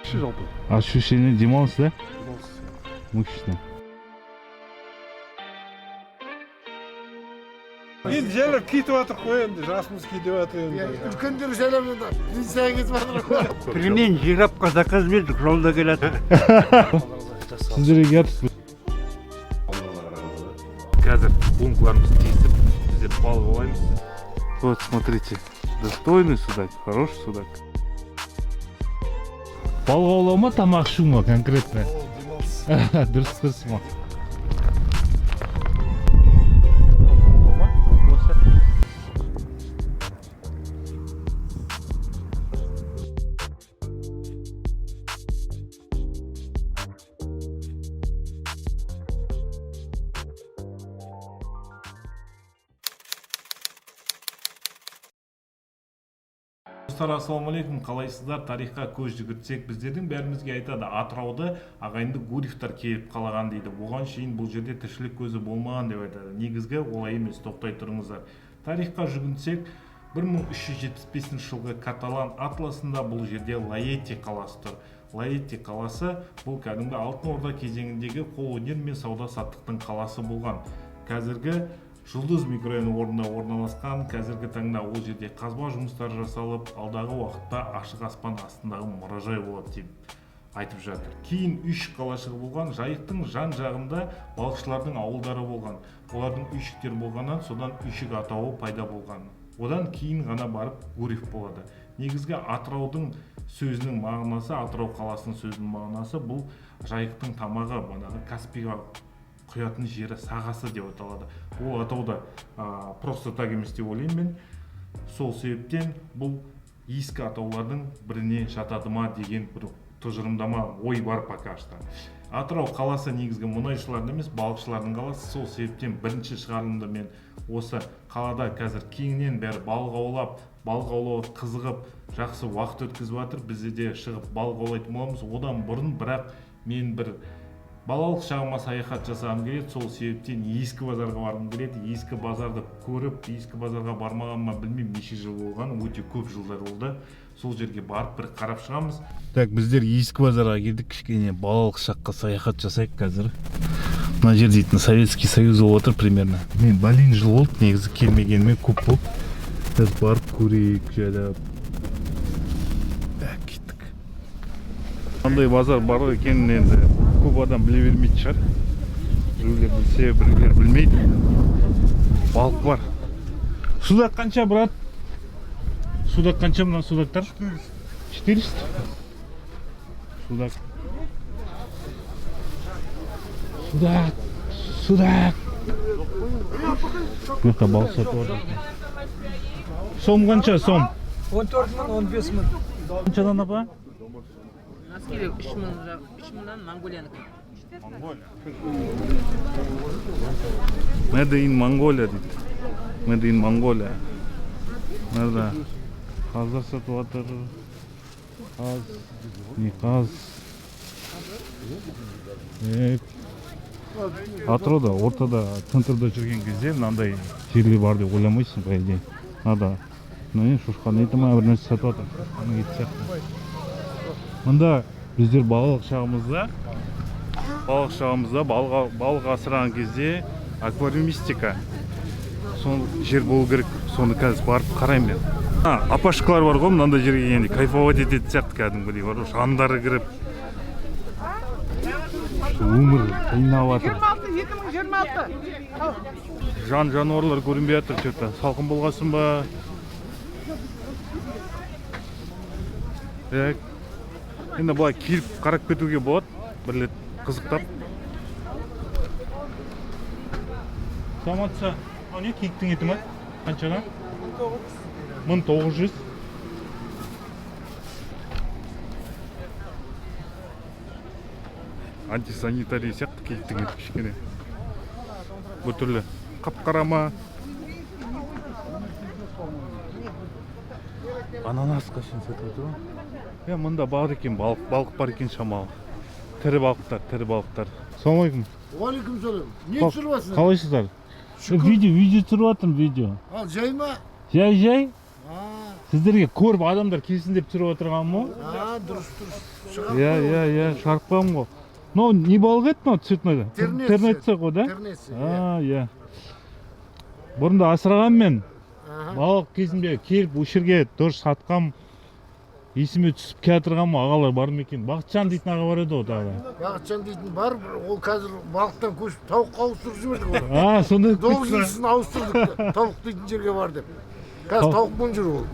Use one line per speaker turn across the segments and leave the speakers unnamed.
Ше, жалпы?
Ощущение демалыс, да?
Демалыс.
Мощно.
Енді жайлап кетіп жатыр қой, енді жасымыз кетіп жатыр енді.
Үлкендер жайлап енді пенсияға кетіп жатыр ғой.
Пельмень жирафқа заказ бердік, жолда келеді.
Сіздерге келатырмыз. Қазір лункаларымызды тесіп, біздер балық аулаймыз. Вот, смотрите, достойный судак, хороший судак. Балық аулау ма, тамақ ішу ма конкретно?
Демалыс.
Дұрыс, дұрыс ма? Достар, ассалаумағалейкум, қалайсыздар? Тарихқа көз жүгіртсек, біздердің бәрімізге айтады, Атырауды ағайынды Гурьевтар келіп қалаған дейді. Оған шейін бұл жерде тіршілік көзі болмаған деп айтады. Негізгі олай емес, тоқтай тұрыңыздар. Тарихқа жүгінсек, 1375 жылғы каталан атласында бұл жерде Лаэти қаласы тұр. Лаэти қаласы бұл кәдімгі Алтын Орда кезеңіндегі қолөнер мен сауда саттықтың қаласы болған. Қазіргі Жұлдыз микрорайоны орнында орналасқан. Қазіргі таңда ол жерде қазба жұмыстары жасалып, алдағы уақытта ашық аспан астындағы мұражай болады деп айтып жатыр. Кейін Үйшік қалашығы болған. Жайықтың жан жағында балықшылардың ауылдары болған. Олардың үйшіктер болғаннан содан Үйшік атауы пайда болған. Одан кейін ғана барып Гурьев болады. Негізгі Атыраудың сөзінің мағынасы, Атырау қаласының сөзінің мағынасы бұл Жайықтың тамағы, манағы Каспийға құятын жері, сағасы деп аталады. Ол атау да просто так емес деп ойлаймын мен. Сол себептен бұл ескі атаулардың біріне жатады ма деген бір тұжырымдама ой бар пока что. Атырау қаласы негізгі мұнайшылардың емес, балықшылардың қаласы. Сол себептен бірінші шығарылымда мен осы қалада қазір кеңінен бәрі балық аулап, балық аулауға қызығып, жақсы уақыт өткізіп жатыр. Бізде де шығып балық аулайтын боламыз. Одан бұрын бірақ мен бір балалық шағыма саяхат жасағым келеді. Сол себептен ескі базарға барғым келеді. Ескі базарды көріп, ескі базарға бармағаныма білмеймін неше жыл болған, өте көп жылдар болды. Сол жерге барып бір қарап шығамыз. Так, біздер ескі базарға келдік, кішкене балалық шаққа саяхат жасайық қазір. Мына жер дейтін Советский Союз болып отыр примерно. Мен бәлен жыл болды негізі келмегеніме, көп болды. Қазір барып көрейік жайлап. Так, кеттік. Қандай базар бар екенін енді көп адам біле бермейтін шығар. Біреулер білсе, біреулер білмейді. Балық бар. Судак қанша, брат? Судак қанша, мына судактар? 400. Судак. Судак. Судак. Бұл жақта балық сатып жатыр. Сом қанша, сом?
14 мың, 15 мың.
Қаншадан, апа?
Носки 3 мың, 3 мыңнан, Монголиянікі.
Made in Mongolia дейді. Made in Mongolia. Мында қаздар сатып жатыр. Қаз, не қаз. Атырауда, ортада, центрда жүрген кезде мынандай жерлер бар деп ойламайсың, по идее. Мынада, мына не, шошқаның еті ма, бір нәрсе сатып жатыр. Шошқаның еті сияқты. Мында біздер балалық шағымызда балық асыраған кезде аквариумистика сол жер болу керек. Соны қазір барып қараймын мен. Апашкалар бар ғой, мынандай жерге келгенде кайфовать ететін сияқты кәдімгідей бар ғой, жандары кіріп, өмір қинап жатыр.
26, 2026.
Жан жануарлар көрінбей жатыр, че то салқын болғасын ба. Так, енді былай келіп қарап кетуге болады бір рет қызықтап. Саламатсыз. Мынау не, киіктің еті ма? Қаншадан? 1900. Антисанитария сияқты киіктің еті кішкене біртүрлі, қап қара ма. Ананас қашан сатып отыр ғой? Е, мында бар екен балық, балық бар екен шамалы, тірі балықтар, тірі балықтар. Ассалаумағалейкум.
Уағалейкум салам. Не түсіріп жатсың?
Қалайсыздар? Видео, видео түсіріп жатырмын, видео.
Ал жай ма?
Жай, жай.
А,
Сіздерге көріп, адамдар келсін деп түсіріп отырғаным ғой.
А, дұрыс, дұрыс. Шығарып.
Иә, шығарып қойғанмын ғой. Мынау не балық еді, мынау цветной?
Тернеция.
Тернеция ғой, да?
Тернеция, иә.
А, иә. Бұрында асырағанмын мен. Балық кезінде келіп, осы жерге тоже сатқам. Есіме түсіп келатырғаным, ағалар бар ма екен? Бақытжан дейтін аға бар еді ғой тағы да.
Бақытжан дейтін бар, ол қазір балықтан көшіп, тауыққа ауыстырып жібердік оны.
А, сондай болып кетті ма?
Должностьін ауыстырдық, тауық дейтін жерге бар деп. Қазір тауықпен жүр ол.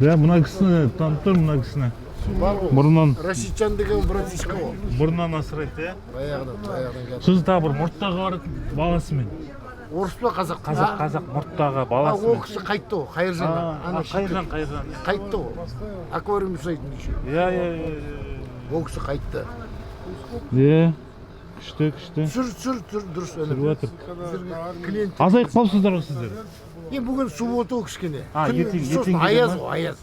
Иә, мына кісіні танып тұрмын, мына кісіні.
Бар ғой.
Бұрыннан.
Рашиджан деген братишка ғой.
Бұрыннан асырайды, иә.
Баяғыдан келді.
Сосын тағы бір мұрттағы бар еді, баласымен.
Орыс па, қазақ?
Қазақ, қазақ, мұрттағы
А, ол
баласымен.
кісі қайтты ғой, Қайыржан.
А,
Ана.
Қайыржан, Қайыржан.
Қайтты ғой. Аквариум жасайтын еще.
Иә.
Ол кісі қайтты.
Иә, күшті, күшті.
Түсір, түсір, түсір, дұрыс.
Түсіріп жатыр.
Сіздерге клиент.
Азайып қалыпсыздар ғой сіздер.
Е, бүгін суббота ғой кішкене.
А,
Күн-
ертең-
сосын
ертең келе
аяз
ма?
ғой, аяз.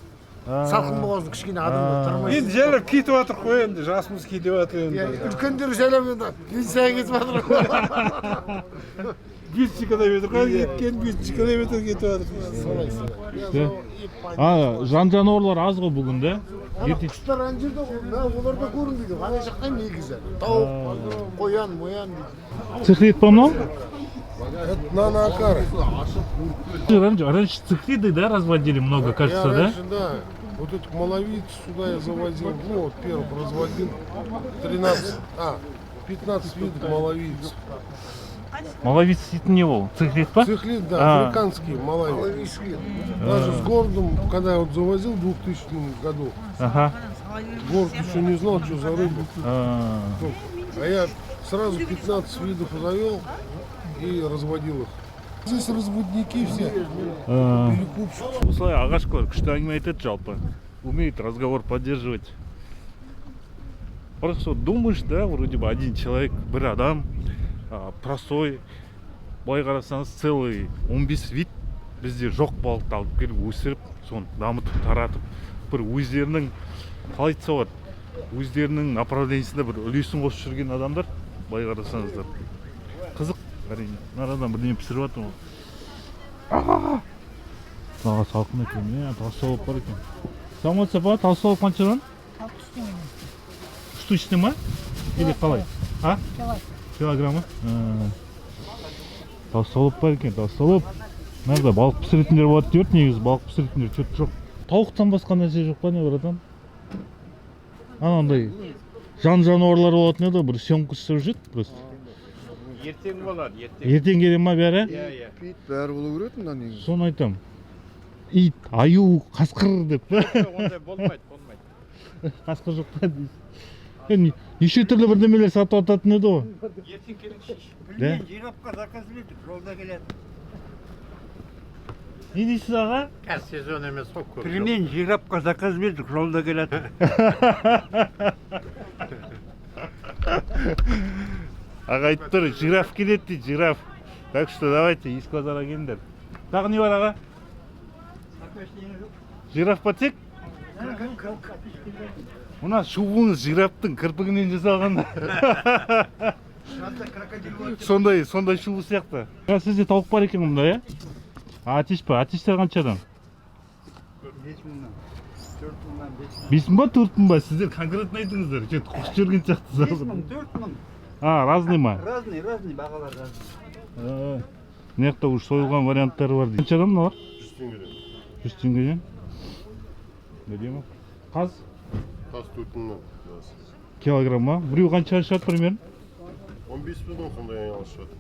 Салқын болған соң кішкене адамдар тұрмай.
Енді жайлап кетіп жатырық қой енді, жасымыз кетіп жатыр
Иә,
енді.
үлкендер жайлап енді пенсияға кетіп жатыр.
5 километр қой, кеткен 5 километр кетіп жатыр.
Солай, солай.
Иә. А, жан жануарлар аз ғой бүгін, да?
Ана
Ертең
құстар ана жерде ғой, мына олар да көрінбейді. Ана жақта негізі. Тауық, қоян, моян дейді.
Цихлид па мынау?
Это наноакары.
Раньше цихлиды, да, разводили много, кажется,
Я
да?
раньше, да, вот этих малавийцев сюда я завозил, ну вот первых разводил, 13, а, 15 видов малавийцев.
Малавиец дейтін не ол? Цихлид па?
Цихлид, да,
А.
африканские малавийцы. Даже с городом, когда я вот завозил в 2000 году, город еще не знал, что за рыба.
А,
А я сразу 15 видов завел и разводил их. Здесь разводники все,
а.
перекупщики.
Осылай ағашкалар күшті әңгіме айтады жалпы. Умеет разговор поддерживать. Просто вот думаешь, да, вроде бы один человек, бір адам, простой, былай қарасаңыз, целый 15 вид бізде жоқ балықты алып келіп өсіріп, соны дамытып, таратып, бір өздерінің, қалай айтса болады, өздерінің направлениесінде бір үлесін қосып жүрген адамдар, былай қарасаңыздар. Қызық, әрине. Мына адам бірдеңе пісіріп жатыр ғой. Маған салқын екен, е, толстолоб бар екен. Саламатсыз, апа, толстолоб қаншадан? Штучный ма? Или қалай? А? Килограммы? Толстолоб бар екен, толстолоб. Мына жақта балық пісіретіндер болады деп еді, негізі балық пісіретіндер че-то жоқ. Тауықтан басқа нәрсе жоқ па, не, братан? Анандай жан жануарлар болатын еді ғой, бір съемка істеп жүреді просто.
Ертең болады, ертең.
Ертең келе ма бәрі?
Иә.
Ит бәрі болу керек мында негізі.
Соны айтамын. Ит, аю, қасқыр деп.
Ондай болмайды, болмайды.
Қасқыр жоқ па дейсіз. Е, неше түрлі бірдемелер сатып жататын еді ғой.
Ертең келіңізші.
Да?
Жирафқа заказ бердік, жолда келеді.
Не дейсіз, аға?
Қазір сезон емес қой көп. Пельмень жирафқа заказ бердік, жолда келеді.
Аға айтып тұр, жираф келеді дейді, жираф. Так что давайте, ескі базарға келіңдер. Тағы не бар, аға? Жираф па тек? Мына шубыңыз жирафтың кірпігінен жасалған. Сондай шубы сияқты. А, сізде тауық бар екен мұнда, иә? А, атеш па? Атештер қаншадан?
5 мыңнан. 4 мыңнан, 5 мың.
5 мың ба, 4 мың ба? Сіздер конкретно айтыңыздар. Че, қосып жіберген сияқтысыз.
5 мың, 4 мың.
А, разный ма?
Разный, разный, бағалар разный.
Мына жақта уже сойылған варианттары бар дейді. Қаншадан мыналар?
100 теңгеден.
100 теңгеден. Әдемі. Қаз?
Қаз 4 мыңнан.
Килограмм ма? Біреу қанша шығады примерно?
15 мыңнан сондай айналып шығады.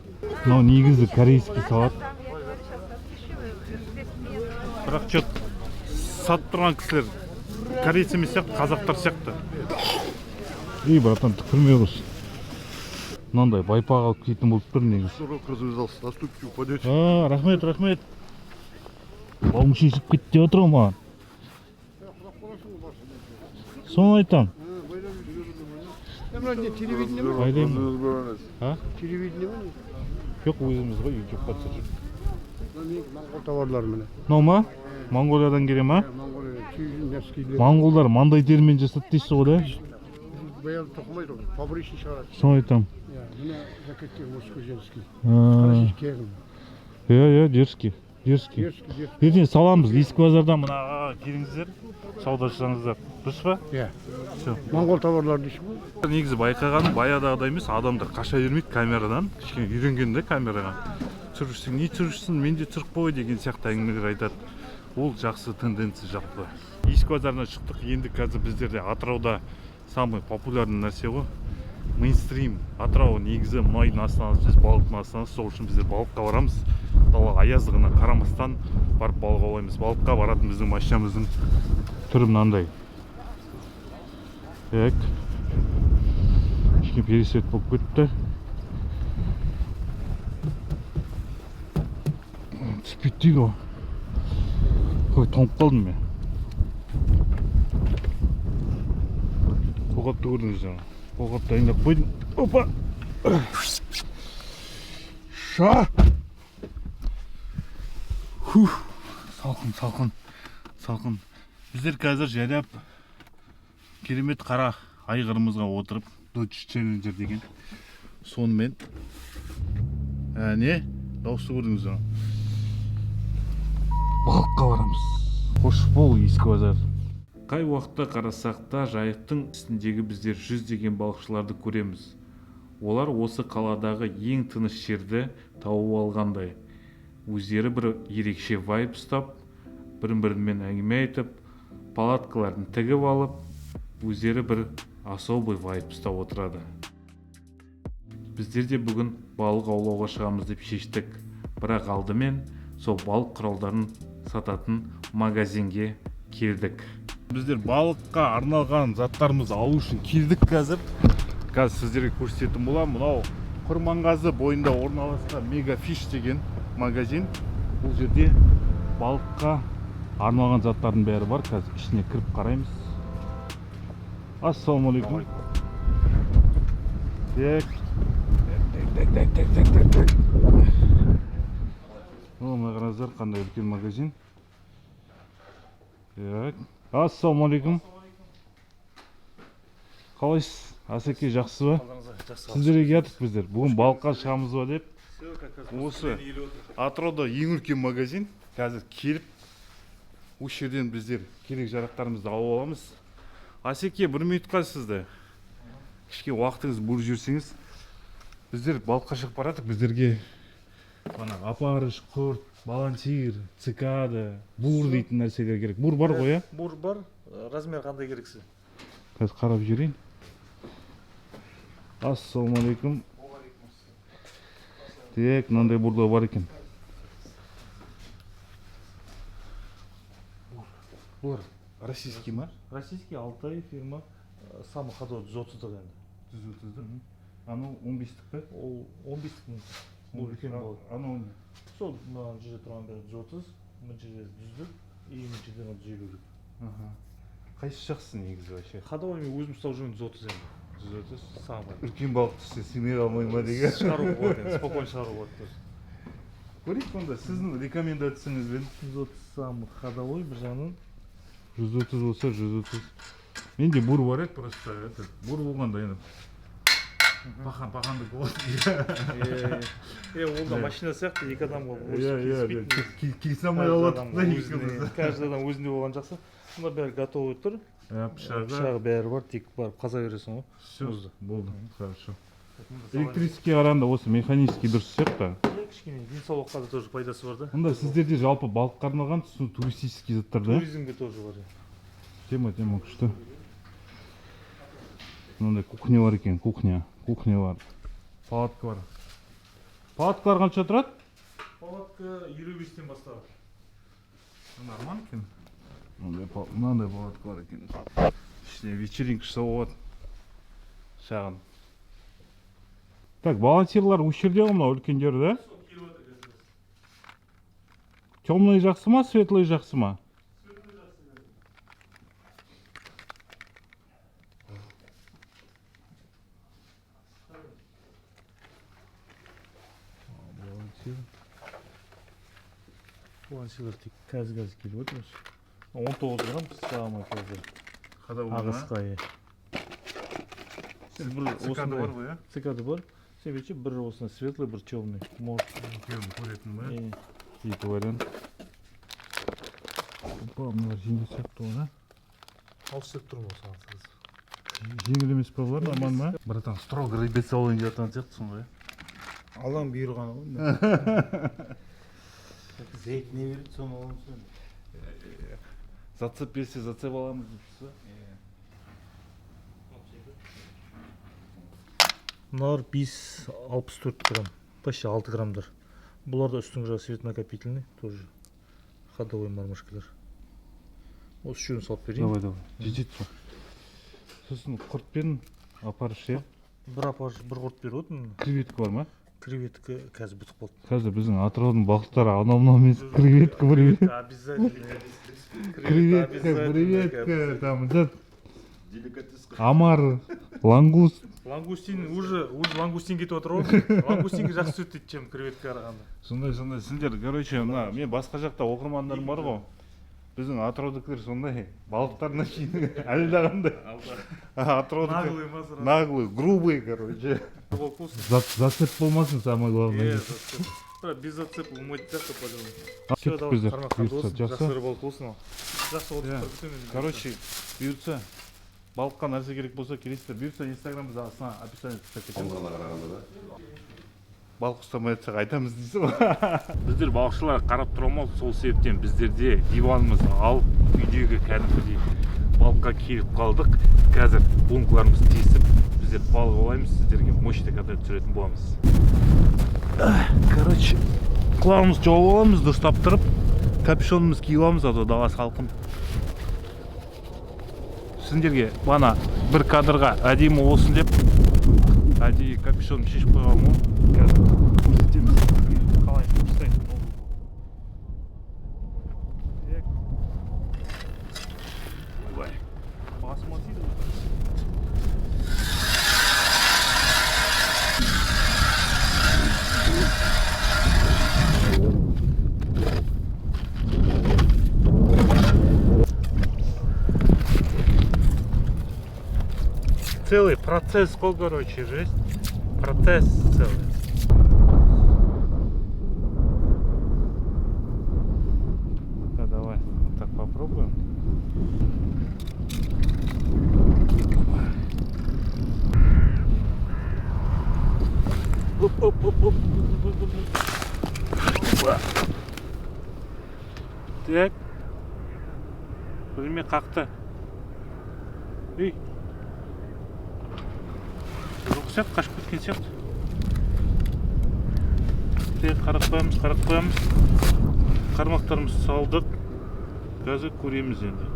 Мынау негізі корейский салат. Бірақ че сатып тұрған кісілер корейц емес сияқты, қазақтар сияқты. Ей, братан, түкірмей құрсын. Мынандай байпақ алып киетін болып тұр негізі.
Шнурок развязался, наступите, упадете.
А, рахмет, рахмет. Бауым шешіліп кетті деп отыр ғой маған. Соны айтам.
Мына не, телевидение ме?
Байлаймын. А?
Телевидение ме?
Жоқ, өзіміз ғой, ютубқа түсіріп.
Моңғол товарлары міне.
Мынау ма? Моңғолиядан келе ма?
Моңғолия киіз, носкилер.
Моңғолдар маңдай терімен жасады дейсіз ғой, да?
Баяғы тоқымайды ғой, фабричный шығарады.
Соны айтам.
Иә, мына жакеттер мужской, женский.
А,
Кегін.
Иә, дерзкий. Дерзкий.
Дерзкий, дерзкий.
Ертең саламыз ескі базардан, мына ағаға келіңіздер, сауда жасаңыздар. Дұрыс па?
Иә.
Все.
Моңғол товарлары дейсің ғой.
Негізі байқағаным, баяғыдағыдай емес, адамдар қаша бермейді камерадан. Кішкене үйренген да камераға. Түсірушісің, не түсірушісің, мен де түсіріп қой деген сияқты әңгімелер айтады. Ол жақсы тенденция жалпы. Ескі базарынан шықтық, енді қазір біздерде Атырауда самый популярный нәрсе ғой. Мейнстрим. Атырау негізі мұнайдың астанасы, біз балықтың астанасы, сол үшін біздер балыққа барамыз. Дала аяздығына қарамастан барып балық аулаймыз. Балыққа баратын біздің машинамыздың түрі мынандай. Так. Кішкене пересвет болып кетті. Түспейді дейді ғой. Ой, тоңып қалдым мен. Қолғапты көрдіңіз жаңа. Қолғап дайындап қойдым. Опа! Ша! Фух! Салқын, салқын, салқын. Біздер қазір жайлап керемет қара айғырымызға отырып, Dodge Challenger деген. Сонымен не? Дауысты көрдіңіз жаңа. Балыққа барамыз. Қош бол, ескі базар. Қай уақытта қарасақ та, жайықтың үстіндегі біздер жүздеген балықшыларды көреміз. Олар осы қаладағы ең тыныш жерді тауып алғандай. Өздері бір ерекше вайб ұстап, бір-бірімен әңгіме айтып, палаткаларын тігіп алып, өздері бір особый вайб ұстап отырады. Біздер де бүгін балық аулауға шығамыз деп шештік. Бірақ алдымен сол балық құралдарын сататын магазинге келдік. Біздер балыққа арналған заттарымызды алу үшін келдік қазір. Қазір сіздерге көрсететін боламын. Мынау Құрманғазы бойында орналасқан Мега Фиш деген магазин. Бұл жерде балыққа арналған заттардың бәрі бар. Қазір ішіне кіріп қараймыз. Ассалаумағалейкум. Так. Так, так, так, так, так, так, так. О, мына қараңыздар, қандай үлкен магазин. Так. Ассалаумағалейкум. Қалайсыз? Асеке, жақсы ба? Сіздерге келдік біздер. Бүгін балыққа шығамыз ба деп. Осы Атырауда ең үлкен магазин. Қазір келіп осы жерден біздер керек жарақтарымызды алып аламыз. Асеке, бір минутқа сізді. Кішкене уақытыңызды бөліп жіберсеңіз. Біздер балыққа шығып баратық. Біздерге ана опарыш, құрт, балансир, цикада, бур дейтін нәрселер керек. Бур бар ғой, иә?
Бур бар. Размер қандай керек сізге?
Қазір қарап жіберейін. Ассалаумағалейкум. Так, мынандай бурлар бар екен. Бұлар российский ма?
Российский, Алтай фирма, самый ходовой 130-дық енді.
130-дық. Анау 15-тік пе?
Ол 15-тік. Бұл үлкен болады.
Анау не?
Сол мына жерде тұрған бәрі 130, мына жерде 100-дік, и мына жерде 150-лік.
Аха. Қайсысы жақсы негізі вообще?
Ходовой мен өзім ұстап жүрген 130 енді.
130.
Самый.
Үлкен балық түссе сыймай қалмай ма деген.
Шығаруға болады енді, спокойно шығаруға болады тоже.
Көрейік онда сіздің рекомендацияңызбен.
130 самый ходовой бір жағынан.
130 болса 130. Менде бур бар еді, просто этот бур болғанда енді пахан пахандық болады.
Е, ол да машина сияқты, екі адамға
Иә, иә, келісе алмай қалып да екеуміз.
Каждый адам өзінде болған жақсы. Мұнда бәрі готовый тұр.
Иә, пышағы.
Пышағы бәрі бар, тек барып қаза бересің ғой.
Все,
Мұзды.
болды, хорошо. Электрический қарағанда осы механический дұрыс сияқты.
Иә, кішкене денсаулыққа да тоже пайдасы бар да.
Онда сіздерде жалпы балыққа арналған сосын туристический заттар да?
Туризмге тоже бар.
Тема, тема күшті. Мынандай кухня бар екен, кухня, кухня бар. Палатка бар. Палаткалар қанша тұрады?
Палатка 55-тен басталады.
Нормально екен. Мынандай палатка бар екен. Ішіне вечеринка жасауға болады. Шағын. Так, балансирлар осы жерде ғой, мынау үлкендері да? Темный жақсы ма, светлый жақсы ма?
Балансир. Балансирлар тек қазір келіп отыр. 19 грамм самый қазір. Ағысқа, иә. Сен бір
Цикада
осындай-
бар ғой, иә?
Цикада бар. Сен бүйтші, бір осындай светлый, бір темный. Может.
Екеуін көретін ба?
Иә.
Екі вариант. Опа, мыналар жеңіл сияқты ғой, а?
Алыс деп тұрмын ғой саған сразу.
Жеңіл емес па бұлар, нормально ма? Братан, строго рыбец алайын деп жатқан сияқтысың ғой.
Алланың бұйырғаны ғой. Зейт не береді, соны аламыз ғой.
Зацеп берсе, зацеп аламыз дейсіз ба?
Мыналар 5,64 грамм, почти 6 граммдар. Бұлар да үстіңгі жағы светонакопительный, тоже ходовой мормышкалар. Осы үшеуін салып берейін.
Давай, давай. Жетеді сол. Сосын құртпен опарыш, иә?
Бір опарыш, бір құрт беріп отырмын.
Креветка бар ма?
Креветка қазір бітіп қалды.
Қазір біздің Атыраудың балықтары анау мынау емес, креветка бір.
Обязательно.
Креветка, креветка, там, этот омар, лангуст.
Лангустин уже лангустин кетіп отыр ғой. Лангустинге жақсы түседі дейді, чем креветка қарағанда.
Сондай, сондай, сендер, короче, мына мен басқа жақта оқырмандарым бар ғой. Біздің атыраудікілер сондай, балықтарына шейін әлі де қандай. Атыраудікі
Наглый ма сразу?
Наглый, грубый, короче.
Вкусно.
Зацеп болмасын, самое главное.
Е, зацеп. Бірақ без зацепа болмайтын сияқты, по-любому.
Кеттік
Всё, давай,
біздер.
қармақ
Бұйыртса,
болсын,
жақсы.
жақсы рыбалка болсын ал. Жақсы
Иә.
отыздар күтемін енді.
Короче, бұйыртса, балыққа нәрсе керек болса келесіздер. Бұйыртса, инстаграмымызда астына описание тастап кетеміз. Балық ұстамай жатсақ айтамыз дейсің ғой. Біздер балықшылар қарап тұра алмадық, сол себептен біздерде диванымызды алып, үйдегі кәдімгідей балыққа келіп қалдық. Қазір лункаларымызды тесіп, біздер балық аулаймыз, сіздерге мощный контент түсіретін боламыз. Короче, құлағымызды жауып аламыз, дұрыстап тұрып, капюшонымызды киіп аламыз, а то дала салқын. Сендерге бана бір кадрға әдемі болсын деп әдейі капюшонын шешіп қойғанмын ғой. Қазір көрсетеміз қалай ұстайды. Так. Ойбай. Басыма тиді ғой. Целый процесс қой, короче, жесть. Процесс целый. Ну-ка, давай, вот так попробуем. Оп, оп, оп, оп. Опа. Так. Бірдеме қақты. Ей. Жоқ сияқты, қашып кеткен сияқты. Так, қарап қоямыз, қарап қоямыз. Қармақтарымызды салдық. Қазір көреміз енді.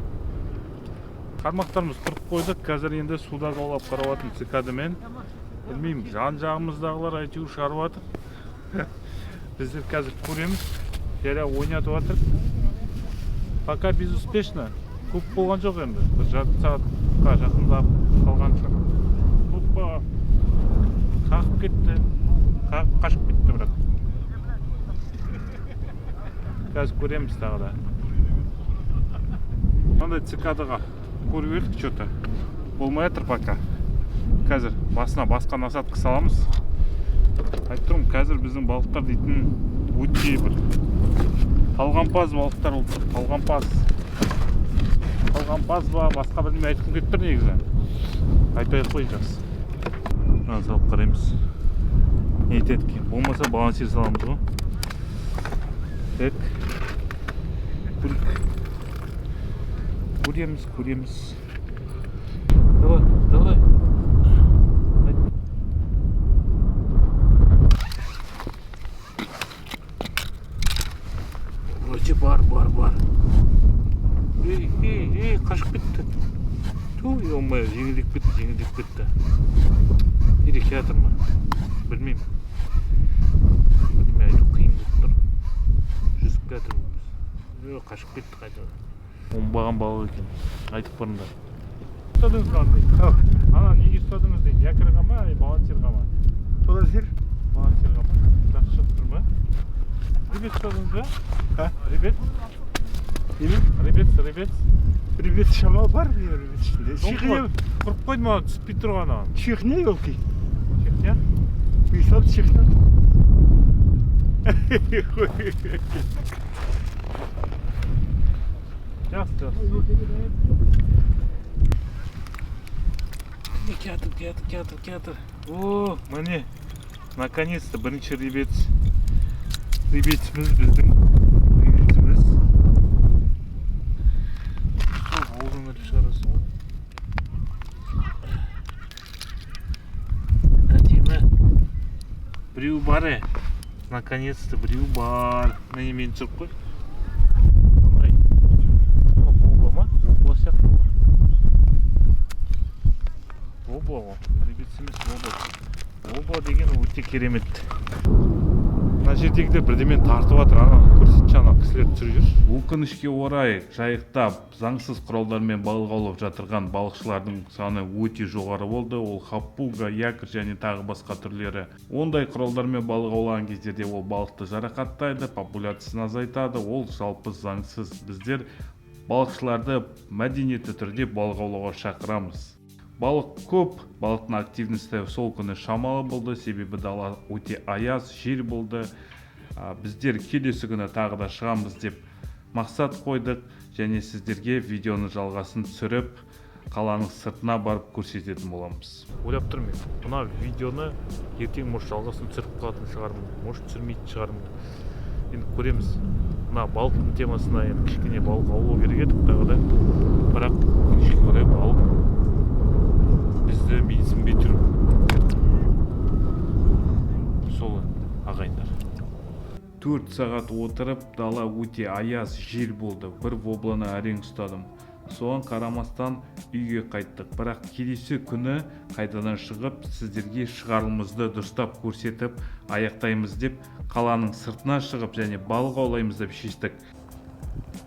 Қармақтарымызды құрып қойдық. Қазір енді суда аулап қарап жатырмын цикадамен. Білмеймін, жан жағымыздағылар әйтеуір шығарып жатыр. Біздер қазір көреміз. Жайлап ойнатып жатыр. Пока безуспешно. Көп болған жоқ енді. Бір жарты сағатқа жақындап қалған шығар. Опа. Қағып кетті. Қағып қашып кетті бірақ. Қазір көреміз тағы да. Мынандай цикадаға көріп едік, что-то. Болмай жатыр пока. Қазір басына басқа насадка саламыз. Айтып тұрмын, қазір біздің балықтар дейтін өте бір талғампаз балықтар болып тұр. Талғампаз. Талғампаз ба, басқа бірдеме айтқым келіп тұр негізі. Айтпай ақ қояйын, жақсы. Мынаны салып қараймыз. Не етеді екен? Болмаса балансир саламыз ғой. Так. Көрейік. Көреміз, көреміз. Давай, давай. Вроде бар, бар, бар. Ей, ей, ей, қашып кетті. Ту, ё-моё, жеңілдеп кетті, жеңілдеп кетті. Или келатыр ма? Білмеймін. Бірдеме айту қиын болып тұр. Жүзіп келатыр біз. Қашып кетті қайтадан. Оңбаған балық екен. Айтып барыңдар. Ұстадыңыз қандай? Ана неге ұстадыңыз дейді? Якорьға ма, балансирға ма?
Балансир.
Балансирға ма? Жақсы шығып тұр ма? Рыбец ұстадыңыз ба?
А?
Рыбец?
Неме?
Рыбец, рыбец.
Рыбец шамалы бар, рыбец ішінде. Чехия,
Құрып қойды маған, түспей тұрған аған.
Чехня елки.
Чехня?
Бес алты чехня.
Жақсы, жақсы. Міне, келатыр, келатыр, келатыр, келатыр. О, міне, наконец-то бірінші рыбец. Рыбеціміз, біздің рыбеціміз. Сол аузын іліп шығарасың ғой. Әдемі. Біреу бар, е. Наконец-то біреу бар. Міне, мені түсіріп қой. Ай. О, вобла ма? Вобла сияқты ғой. Вобла ғой. Рыбец емес, вобла. Вобла деген өте керемет. Мына жердегілер бірдеме тартып жатыр, ана көрсетші, ана кісілер түсіріп жүрші. Өкінішке орай, Жайықта заңсыз құралдармен балық аулап жатырған балықшылардың саны өте жоғары болды. Ол хапуга, якорь және тағы басқа түрлері. Ондай құралдармен балық аулаған кездерде ол балықты жарақаттайды, популяциясын азайтады, ол жалпы заңсыз. Біздер балықшыларды мәдениетті түрде балық аулауға шақырамыз. Балық көп, балықтың активності сол күні шамалы болды, себебі дала өте аяз, жел болды. Біздер келесі күні тағы да шығамыз деп мақсат қойдық және сіздерге видеоның жалғасын түсіріп, қаланың сыртына барып көрсететін боламыз. Ойлап тұрмын мен, мына видеоны ертең может жалғасын түсіріп қалатын шығармын, может түсірмейтін шығармын. Енді көреміз. Мына балықтың темасына енді кішкене балық аулау керек едік тағы да. Бірақ өкінішке орай балық бізді менсінбей тұр. Сол ағайындар. 4 сағат отырып, дала өте аяз, жел болды. Бір вобланы әрең ұстадым. Соған қарамастан үйге қайттық. Бірақ келесі күні қайтадан шығып, сіздерге шығарылымызды дұрыстап көрсетіп, аяқтаймыз деп, қаланың сыртына шығып және балық аулаймыз деп шештік.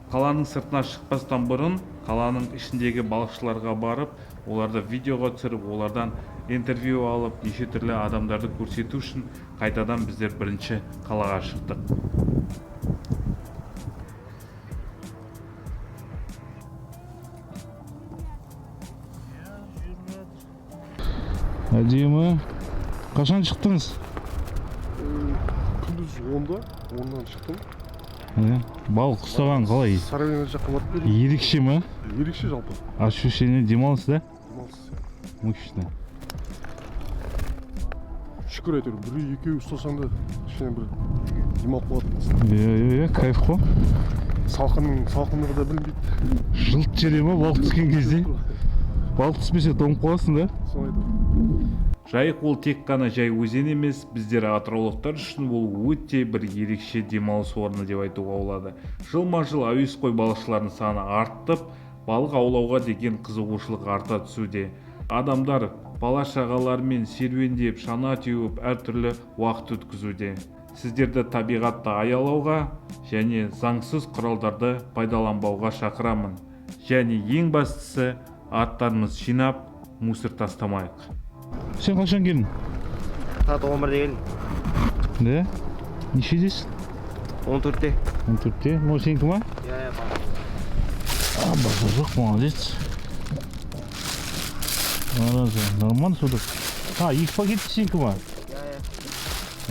Қаланың сыртына шықпастан бұрын қаланың ішіндегі балықшыларға барып, оларды видеоға түсіріп, олардан интервью алып, неше түрлі адамдарды көрсету үшін қайтадан біздер бірінші қалаға шықтық. Әдемі. Қашан шықтыңыз?
Күндіз 10-да, 10-нан шықтым.
Балық ұстаған қалай?
Сараймен жаққа барып келдім.
Ерекше ме?
Ерекше жалпы.
Ощущение демалыс, да?
Демалыс.
Мощно.
Шүкір әйтеуір, біреу екеу ұстасаң да кішкене бір демалып қалады екенсің.
Иә, кайф қой.
Салқындығы да білінбейді.
Жылт жүре ме балық түскен кезде? Балық түспесе тоңып қаласың да?
Соны айтамын.
Жайық ол тек қана жай өзен емес, біздер атыраулықтар үшін ол өте бір ерекше демалыс орны деп айтуға болады. Жылма-жыл әуесқой балықшылардың саны артып, балық аулауға деген қызығушылық арта түсуде. Адамдар бала-шағаларымен серуендеп, шана теуіп, әртүрлі уақыт өткізуде. Сіздерді табиғатты аялауға және заңсыз құралдарды пайдаланбауға шақырамын. Және ең бастысы, аттарымыз жинап, мусор тастамайық.
Сен қашан келдің?
Сағат 11-де келдім.
Да? Нешедесің?
14-те.
14-те? Мынау сенікі ма?
Иә, иә, бар.
А, базар жоқ, молодец. Аразы, нормально судак. А, екі пакет сенікі ма?
Иә,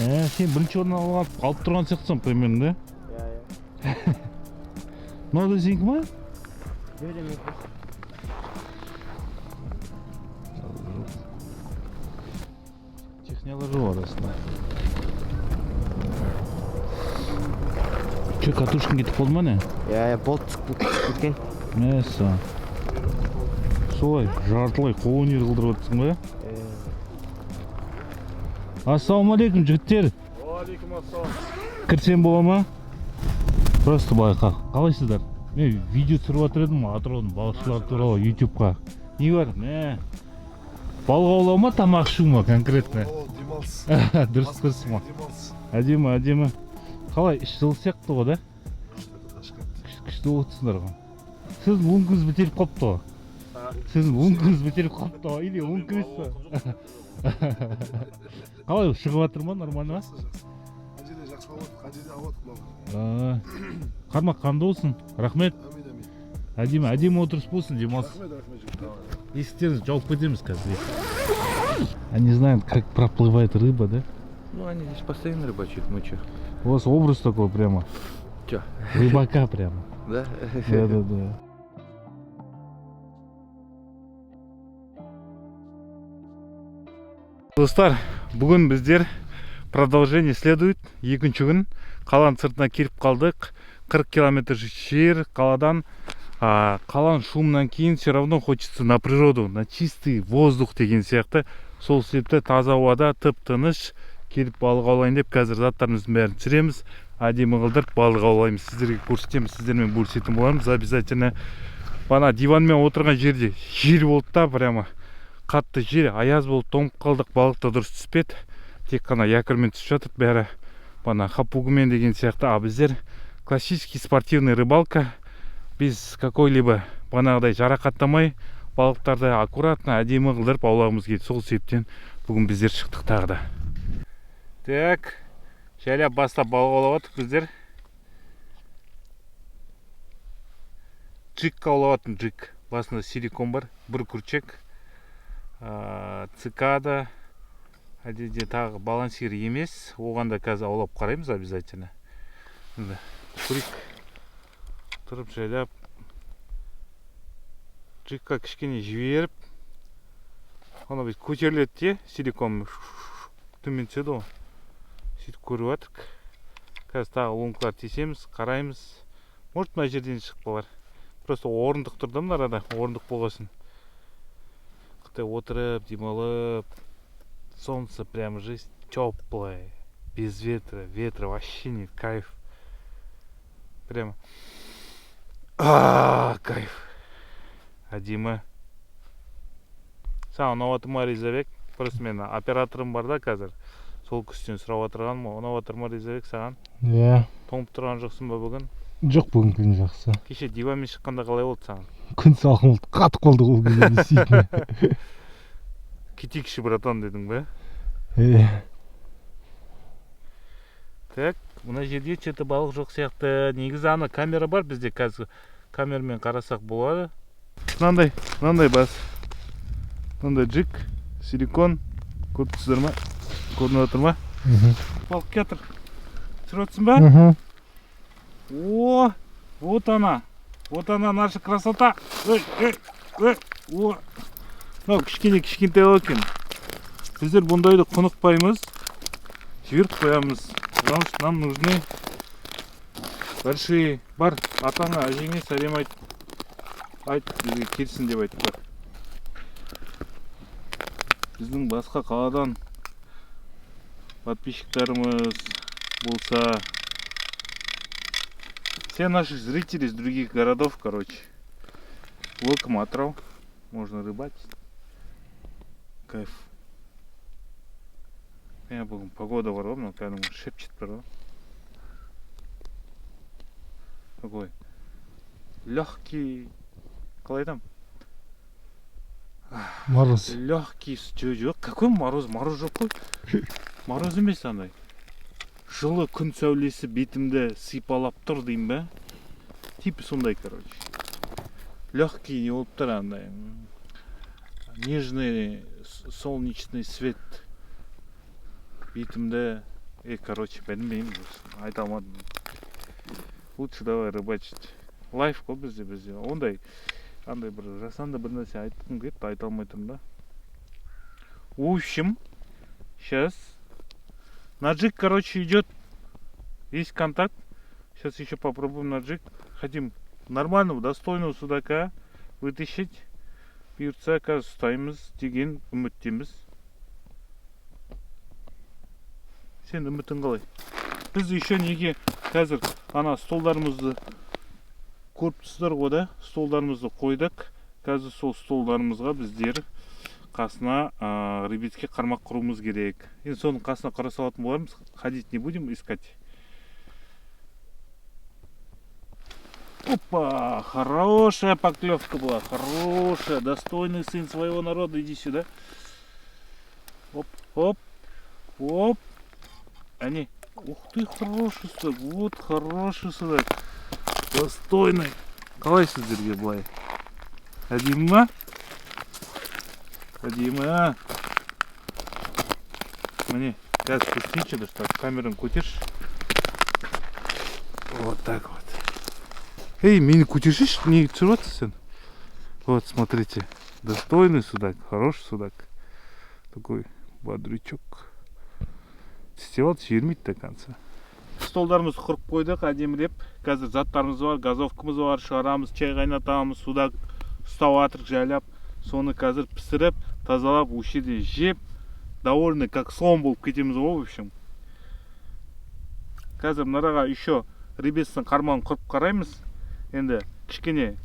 иә.
Сен бірінші орын алып тұрған сияқтысың примерно, да?
Иә, иә.
Мынау да сенікі ма?
Жоқ, менікі.
Технялар жоқ арасында. Че, катушкаң кетіп қалды ма не?
Иә, иә, болт түсіп кеткен.
Мәссаған. Солай, жартылай қолөнер қылдырып отырсың ба? Ассалаумағалейкум, жігіттер.
Уағалейкум ассалам.
Кірсем бола ма? Просто былай, қалайсыздар? Мен видео түсіріп жатыр едім Атыраудың балықшылары туралы ютубқа. Не бар? Мә. Балық аулау ма, тамақ ішу ма конкретно?
О, демалыс.
Дұрыс, дұрыс ма?
Демалыс.
Әдемі, әдемі. Қалай, іш жылы сияқты ғой, да? Күшті болып отырсыңдар ғой. Сіздің лункаңыз бітеліп қалыпты ғой. Сіздің лункаңыз бітеліп қалыпты ғой. Или лунка емес па? Қалай, шығып жатыр ма, нормально ма?
Жақсы, жақсы. Қай жерде жақсы алып жатыр, қай жерде алып жатыр мынау.
Қармақ қанды болсын. Рахмет.
Әмин, әмин.
Әдемі, әдемі отырыс болсын, демалыс.
Рахмет, рахмет, жігіттер.
Есіктерді жауып кетеміз қазір. Они знают, как проплывает рыба, да?
Ну, они здесь постоянно рыбачат, мы че?
У вас образ такой прямо.
Чё?
Рыбака прямо.
Да?
Да-да-да. Достар, бүгін біздер, продолжение следует. Екінші күн қаланың сыртына келіп қалдық. 40 километр жер қаладан. Қаланың шумынан кейін все равно хочется на природу, на чистый воздух деген сияқты. Сол себепті таза ауада тып тыныш келіп балық аулайын деп, қазір заттарымыздың бәрін түсіреміз, әдемі қылдырып балық аулаймыз, сіздерге көрсетеміз, сіздермен бөлісетін боламыз обязательно. Бана диванмен отырған жерде жел болды да, прямо қатты жел, аяз болды, тоңып қалдық, балық та дұрыс түспеді, тек қана якорьмен түсіп жатыр бәрі, бана хапугымен деген сияқты. А біздер классический спортивный рыбалка, без какой-либо бағанағыдай жарақаттамай, балықтарды аккуратно, әдемі қылдырып аулағымыз келді. Сол себептен бүгін біздер шықтық тағы да. Так, жайлап бастап балық аулап жатырмық біздер. Джиг аулап жатырмын, джиг. Басында силикон бар, бір күрчек, цикада, әдетте тағы балансир емес, оған да қазір аулап қараймыз обязательно. Енді көрейік. Тұрып жайлап джигқа кішкене жіберіп, ана бүйтіп көтеріледі де, силикон төмен түседі ғой. Сөйтіп көріп жатырық. Қазір тағы лункалар тесеміз, қараймыз. Может, мына жерден шығып қалар. Просто орындық тұр да мына арада, орындық болғасын. Қытай отырып, демалып. Солнце прям, жизнь теплая, без ветра, ветра вообще нет, кайф. Прямо. А, кайф. Әдемі. Саған ұнап жатыр ма, Ризабек? Просто мен операторым бар да қазір. Сол кісіден сұрап отырғаным ғой. Ұнап жатыр ма, Ризабек, саған?
Иә.
Тоңып тұрған жоқсың ба бүгін?
Жоқ, бүгін күн жақсы.
Кеше диванмен шыққанда қалай болды саған?
Күн салқын болды, қатып қалды ол кезде, действительно.
Кетейікші, братан, дедің бе?
Иә.
Так, мына жерде что-то балық жоқ сияқты. Негізі ана камера бар бізде, қазір камерамен қарасақ болады. Мынандай, мынандай бас. Мынандай джиг, силикон. Көріп тұрсыздар ма? Көрініп жатыр ма? Балық келатыр. Түсіріп жатсың ба?
Мхм.
О, вот она. Вот она, наша красота. Эй, эй, эй. О. Мынау кішкене, кішкентай екен. Біздер бұндайды құнықпаймыз. Жіберіп қоямыз. Потому что нам нужны большие. Бар, атаңа, әжеңе сәлем айт. Айт, бізге келсін деп айт, бар. Біздің басқа қаладан подписчиктарымыз болса, все наши зрители из других городов, короче, welcome Атырау, можно рыбачить, кайф. Я бүгін погода бар ғой, мынау кәдімгі шепчет бар ғой, такой легкий, қалай айтамын?
Мороз.
Легкий, жоқ, какой мороз, мороз жоқ қой, мороз емес, андай жылы күн сәулесі бетімді сипалап тұр деймін ба, типа сондай, короче, легкий не болып тұр, андай нежный солнечный свет бетімді, короче, білмеймін, айта алмадым. Лучше давай рыбачить. Лайф қой бізде ондай андай бір жасанды бір нәрсе айтқым келді, айта алмай тұрмын да. В общем, сейчас на джиг, короче, идет, есть контакт. Сейчас еще попробуем на джиг. Хотим нормального, достойного судака вытащить. Бұйыртса, қазір ұстаймыз деген үміттеміз. Сен үмітің қалай? Біз еще неге қазір ана столдарымызды көріп тұрсыздар ғой да, столдарымызды қойдық. Қазір сол столдарымызға біздер қасына рыбецке қармақ құруымыз керек. Енді соның қасына құра салатын боламыз, ходить не будем искать. Опа, хорошая поклевка была, хорошая, достойный сын своего народа, иди сюда. Оп, оп, оп. Они, ух ты, хороший судак, вот хороший судак, достойный. Қалай сіздерге былай? Әдемі ма? Әдемі. Міне, қазір көрсетейінші, дұрыстап, камераны көтерші. Вот так вот. Эй, мені көтершеші, не түсіріп жатырсың сен? Вот, смотрите. Достойный судак, хороший судак. Такой бодрячок. Тістеп алды, жібермейді до конца. Столдарымызды құрып қойдық әдемілеп. Қазір заттарымыз бар, газовкамыз бар, шығарамыз, чай қайнатамыз, судак ұстап жатырық жайлап. Соны қазір пісіріп, тазалап, осы жерде жеп, довольный как слон болып кетеміз ғой, в общем. Қазір мынаға еще рыбецтің қармағын құрып қараймыз. Енді кішкене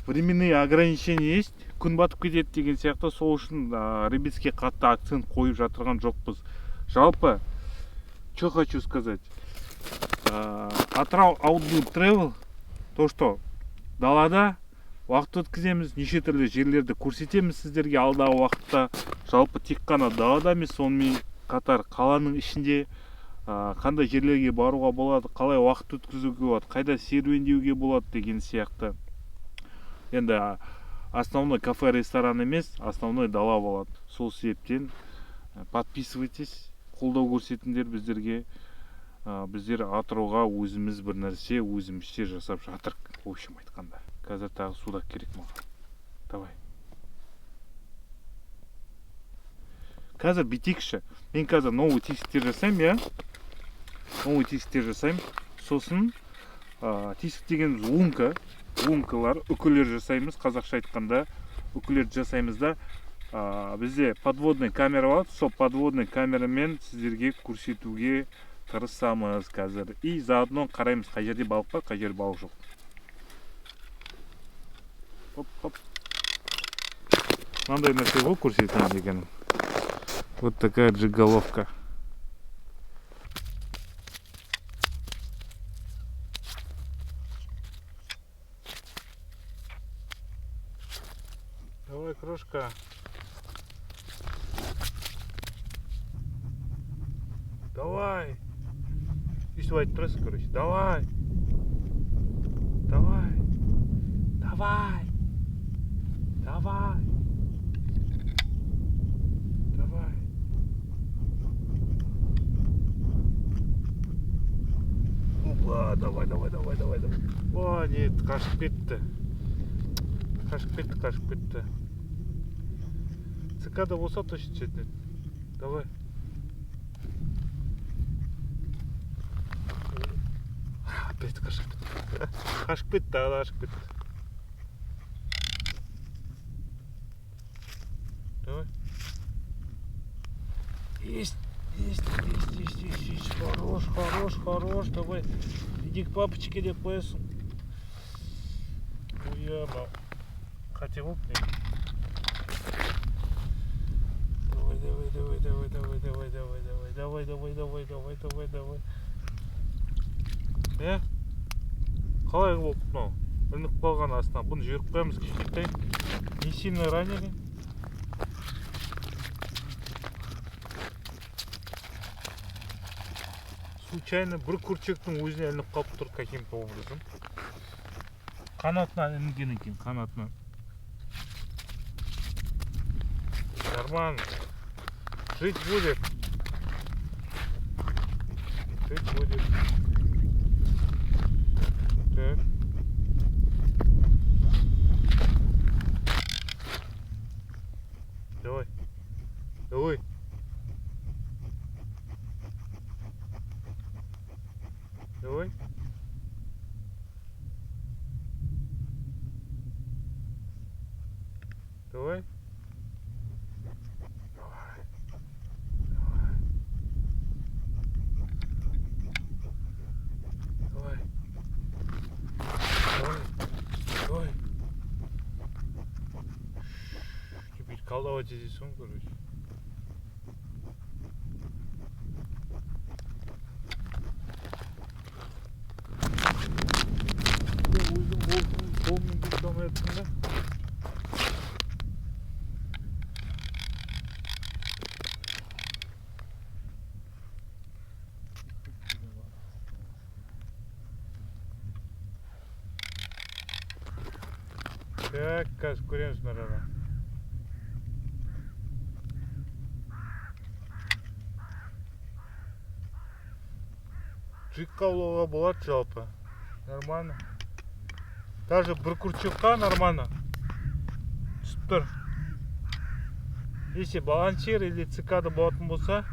временные ограничения есть, күн батып кетеді деген сияқты, сол үшін рыбецке қатты акцент қойып жатырған жоқпыз. Жалпы, что хочу сказать. Атырау Outdoor Travel, то что далада уақыт өткіземіз, неше түрлі жерлерді көрсетеміз сіздерге алдағы уақытта. Жалпы тек қана далада емес, сонымен қатар қаланың ішінде қандай жерлерге баруға болады, қалай уақыт өткізуге болады, қайда серуендеуге болады деген сияқты. Енді основной кафе, ресторан емес, основной дала болады. Сол себептен подписывайтесь, қолдау көрсетіңдер біздерге. Біздер Атырауға өзіміз бір нәрсе өзімізше жасап жатырық, в общем айтқанда. Қазір тағы судак керек маған. Давай. Қазір бүйтейікші. Мен қазір новый тесіктер жасаймын, иә? Новый тесіктер жасаймын. Сосын тесік дегеніміз лунка, лункалар, үкілер жасаймыз, қазақша айтқанда үкілерді жасаймыз да. Бізде подводный камера болады, сол подводный камерамен сіздерге көрсетуге тырысамыз қазір. И заодно қараймыз, қай жерде балық бар, қай жерде балық жоқ. Хоп, хоп. Мынандай нәрсе ғой көрсетемін дегенім. Вот такая джиголовка. Давай, крошка. Давай. Өйстіп айтып тұрасың, короче. Давай. Давай. Давай. Давай. Давай. Опа, давай, давай, давай, давай, давай. О, нет, қашып кетті. Қашып кетті, қашып кетті. Цикада болса точно түсетін еді. Давай. Опять қашып кетті. Қашып кетті, тағы да қашып кетті. Давай. Есть, есть, есть, есть, есть, есть. Хорош, хорош, хорош. Давай. Иди к папочке деп қоясың. Уяма. Хотел бы. Давай, давай, давай, давай, давай, давай, давай, давай, давай, давай, давай, давай, давай, давай. Е? Қалай болып мынау? Ілініп қалған астына. Бұны жіберіп қоямыз кішкентай. Не сильно ранили. Случайно бір күрчектің өзіне ілініп қалып тұр каким-то образом. Қанатынан ілінген екен, қанатынан. Нормально. Жить будет. Жить будет. Так. Давай. Давай. Давай. Давай. Давай. Давай. Давай. Давай. Теперь колдовать здесь он, короче. Қолмен кете алмай жатырмын да. Так, қазір көреміз мынарада. Джигқа аулауға болады жалпы. Нормально. Даже бір крючокқа нормально. Түсіп тұр. Если балансир или цикада болатын болса,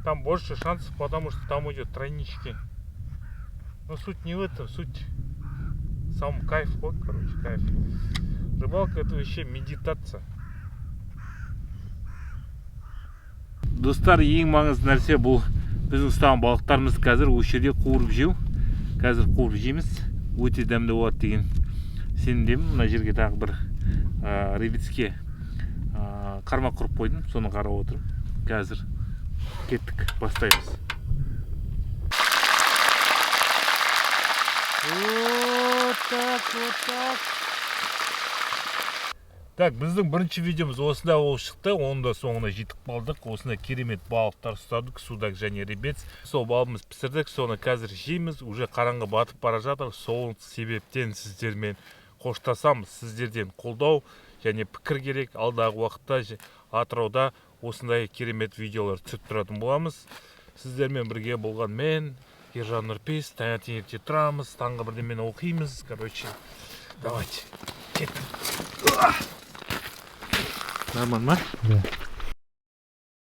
там больше шансов, потому что там идет тройнички. Но суть не в этом, суть сам кайф, вот, короче, кайф. Рыбалка — это вообще медитация. Достар, ең маңызды нәрсе бұл біздің ұстаған балықтарымыз қазір осы жерде қуырып жеу. Қазір қуырып жейміз. Өте дәмді болады деген сенімдемін. Мына жерге тағы бір рыбецке қармақ құрып қойдым, соны қарап отырмын. Қазір кеттік, бастаймыз. Вот так, вот так. Так, біздің бірінші видеомыз осындай болып шықты. Оның да соңына жетіп қалдық. Осындай керемет балықтар ұстадық, судак және рыбец. Сол балығымыз пісірдік, соны қазір жейміз. Уже қараңғы батып бара жатыр. Сол себептен сіздермен қоштасамыз. Сіздерден қолдау және пікір керек. Алдағы уақытта Атырауда осындай керемет видеолар түсіріп тұратын боламыз. Сіздермен бірге болған мен, Ержан Нұрпейіс. Таңертең ерте тұрамыз, таңғы бірдемені оқимыз. Короче, давайте, кеттік. Нормально ма?
Да.